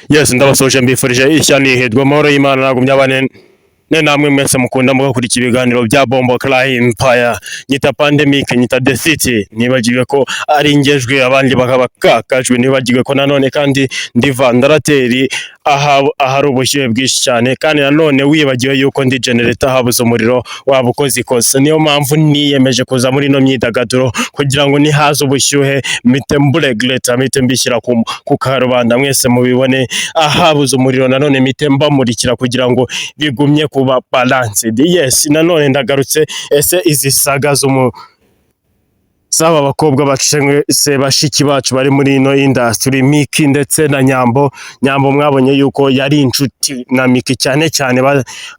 Yes, ndabasuhuje, mbifurije ishya n'ihirwe, amahoro y'Imana nagumye abane ne namwe mwese mukunda mugakurikira ibiganiro bya Bombo Cry Empire. Nyita Pandemic, nyita The City, nibagiwe ko ari ngejwe abandi bakaba kakajwe, nibagiwe ko nanone kandi ndi vandarateri aha ahari ubushyuhe bwinshi cyane, kandi nanone wibagiwe yuko ndi generator habuze umuriro waba ukoze ikosa. Niyo mpamvu niyemeje kuza muri ino myidagaduro kugira ngo nihaze ubushyuhe mpite mburegreta, mpite mbishyira ku karubanda mwese mubibone. Ahabuze umuriro nanone mpite mbamurikira kugira ngo bigumye kuba balanced. Yes, nanone ndagarutse. Ese izi saga z'umu z'aba bakobwa bacu cyangwa se bashiki bacu bari muri ino industry, Miki ndetse na Nyambo? Nyambo mwabonye yuko yari inshuti na Miki cyane cyane,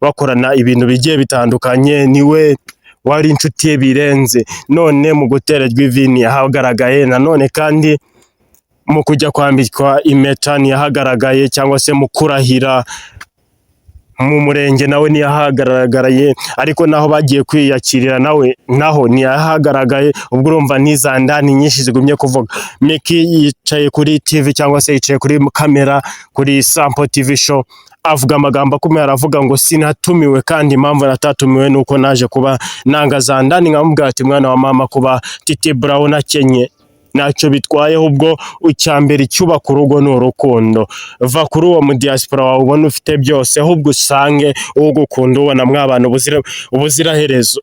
bakorana ibintu bigiye bitandukanye, niwe wari inshuti ye birenze. None mu gutererwa ivi ntiyahagaragaye, nanone kandi mu kujya kwambikwa impeta ntiyahagaragaye, cyangwa se mu kurahira mu murenge nawe ntiyahagaragaye, ariko naho bagiye kwiyakirira nawe naho ntiyahagaragaye. Ubwo urumva n'iza ndani nyinshi zigumye kuvuga. Miki yicaye kuri TV cyangwa se yicaye kuri kamera kuri Sample TV Show, avuga amagambo akomeye, aravuga ngo sinatumiwe, kandi impamvu natatumiwe nuko naje kuba nanga za ndani. Nkamubwira ati: "Mwana wa mama, kuba Titi Brown akenye ntacyo bitwaye, ahubwo icyambere icyubaka urugo ni urukundo. Va kuri uwo mu diaspora wawe ubona ufite byose, ahubwo usange ugukunda, ubona mwabana ubuziraherezo."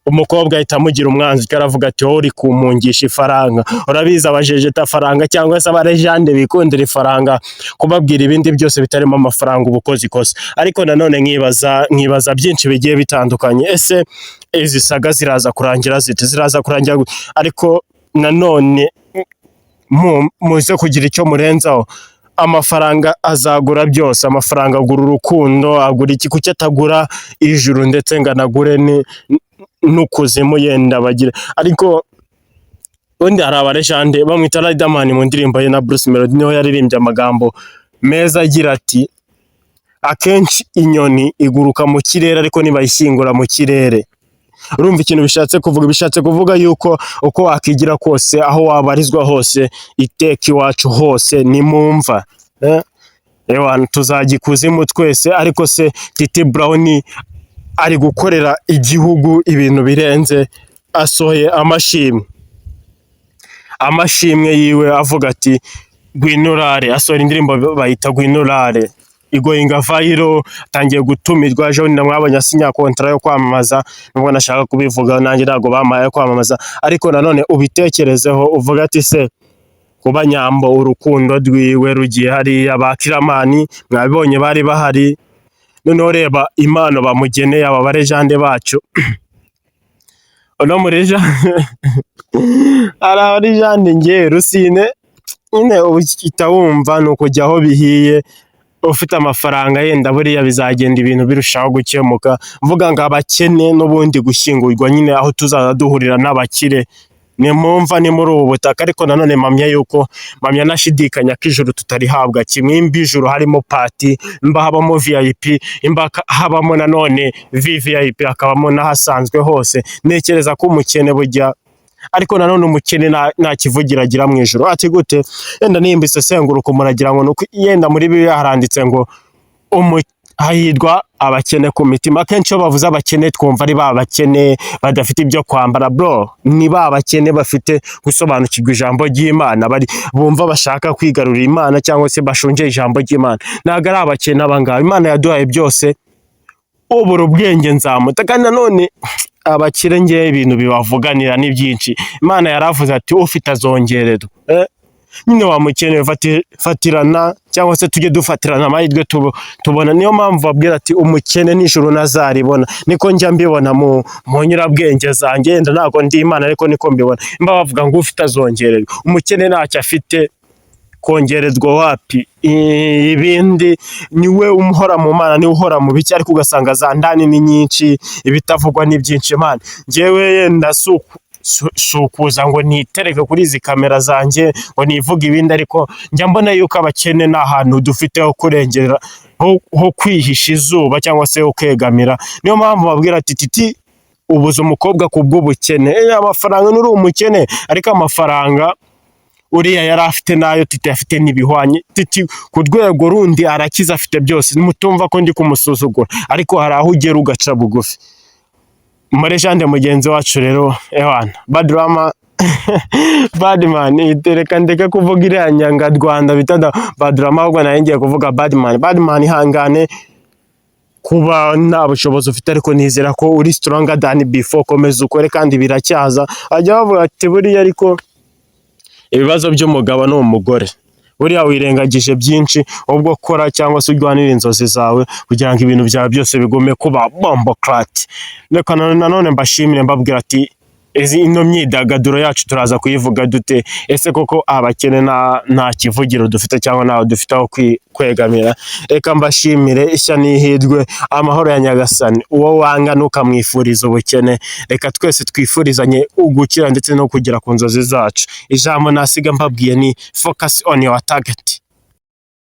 Umukobwa ahita amugira umwanzi, aravuga ati: "Wowe uri kumpungisha ifaranga." Urabizi abajejeta faranga cyangwa se abarejande bikundira ifaranga, kubabwira ibindi byose bitarimo amafaranga uba ukoze ikosa. Ariko nanone nkibaza byinshi bigiye bitandukanye. Ese izi saga ziraza kurangira zite? Ziraza kurangira gute? Ariko nanone muze kugira icyo murenzaho. Amafaranga azagura byose, amafaranga agura urukundo, agura iki? Kuki atagura ijuru ndetse ngo anagure n'ukuzimu yenda bagira? Ariko ubundi hari abarejande bamwita Riderman, mu ndirimbo ye na Bruce Melody niho yaririmbye amagambo meza agira ati: "Akenshi inyoni iguruka mu kirere ariko ntibayishyingura mu kirere." Urumva ikintu bishatse kuvuga? Bishatse kuvuga yuko uko wakigira kose, aho wabarizwa hose, iteka iwacu hose ni mu mva. Ewana, tuzajya ikuzimu twese. Ariko se Titi Brown ari gukorera igihugu ibintu birenze, asohoye amashimwe yiwe, avuga ati "Ngwino urare", asohora indirimbo bayita "Ngwino urare", igoinga viral, atangiye gutumirwa. Ejo bundi mwabonye asinya kontara yo kwamamaza, nubwo nashaka kubivuga nanjye ntabwo bampaye ayo kwamamaza. Ariko nanone ubitekerezeho uvuga ati: "Se kuba Nyambo urukundo rwiwe rugiye hariya?" Ba Kiramani mwabibonye bari bahari. Noneho reba impano bamugeneye aba barejande bacu. Uno murejande, hari abarejande ngewe Rusine nyine uhita wumva ni ukujya aho bihiye. Ufite amafaranga yenda buriya bizagenda ibintu birushaho gukemuka. Mvuga ngo abakene n'ubundi gushyingurwa nyine aho tuzaza duhurira n'abakire ni mumva, ni muri ubu butaka. Ariko nanone mpamya yuko, mpamya nashidikanya ko ijuru tutarihabwa kimwe. Imba ijuru harimo party, imba habamo VIP, imba habamo nanone VVIP, hakabamo n'ahasanzwe hose, ntekereza ko umukene bujya, ariko nanone umukene nta kivugira agira mu ijuru. Ati gute? Yenda nimba isesenguruka muragira ngo nuko yenda muri Bibiliya haranditse ngo hahirwa abakene ku mitima. Akenshi iyo bavuze abakene twumva ari ba bakene badafite ibyo kwambara. Bro, ni ba bakene bafite gusobanukirwa ijambo ry'Imana, bari bumva bashaka kwigarurira Imana cyangwa se bashungeye ijambo ry'Imana. Ntabwo ari abakene aba ngaba. Imana yaduhaye byose, ubura ubwenge nzamuta. Kandi nanone abakire ngewe ibintu bibavuganira ni byinshi. Imana yaravuze ati: "Ufite azongererwa." Nyine wa mukene fatirana cyangwa se tujye dufatirana amahirwe tubona. Niyo mpamvu babwira ati: "Umukene nijoro ntazaribona." Niko njya mbibona mu nyurabwenge zanjye. Yenda ntabwo ndi Imana, ariko niko mbibona. Imba bavuga ngo ufite azongererwa, umukene ntacyo afite, kongererwa wapi? Ibindi niwe uhora mu Mana, niwe uhora mu biki, ariko ugasanga za ndani ni nyinshi, ibitavugwa ni byinshi. Imana njyewe yenda si ukuza ngo nitereke kuri izi kamera zanjye ngo nivuge ibindi, ariko njya mbona yuko abakene nta hantu dufite ho kurengera, ho kwihisha izuba cyangwa se ho kwegamira. Niyo mpamvu babwira ati: "Titi ubuze umukobwa ku bw'ubukene." Amafaranga, nturi umukene, ariko amafaranga Uriya yari afite n'ayo Titi afite n'ibihwanye. Titi ku rwego rundi arakize, afite byose. Mutumva ko ndi kumusuzugura, ariko hari aho ugera ugaca bugufi. Muri jande mugenzi wacu rero, ewana, Badrama, Badman, reka ndeke kuvuga iriya nyangarwanda bita Badrama, ahubwo nayo ngiye kuvuga Badman. Badman, ihangane kuba nta bushobozi ufite, ariko nizera ko uri stronger than before. Komeza ukore kandi biracyaza. Bajya bavuga ati buriya ariko ibibazo by'umugabo ni umugore. Buriya wirengagije byinshi, ubwo kora cyangwa se urwanire inzozi zawe kugira ngo ibintu byawe byose bigume kuba bomboclat. Reka nanone mbashimire, mbabwira ati izi ino myidagaduro yacu turaza kuyivuga dute? Ese koko abakene nta kivugiro dufite cyangwa ntaho dufite aho kwegamira? Reka mbashimire, ishya n'ihirwe, amahoro ya Nyagasani. Uwo wanga ntukamwifuriza ubukene. Reka twese twifurizanye ugukira ndetse no kugera ku nzozi zacu. Ijambo nasiga mbabwiye ni focus on your target.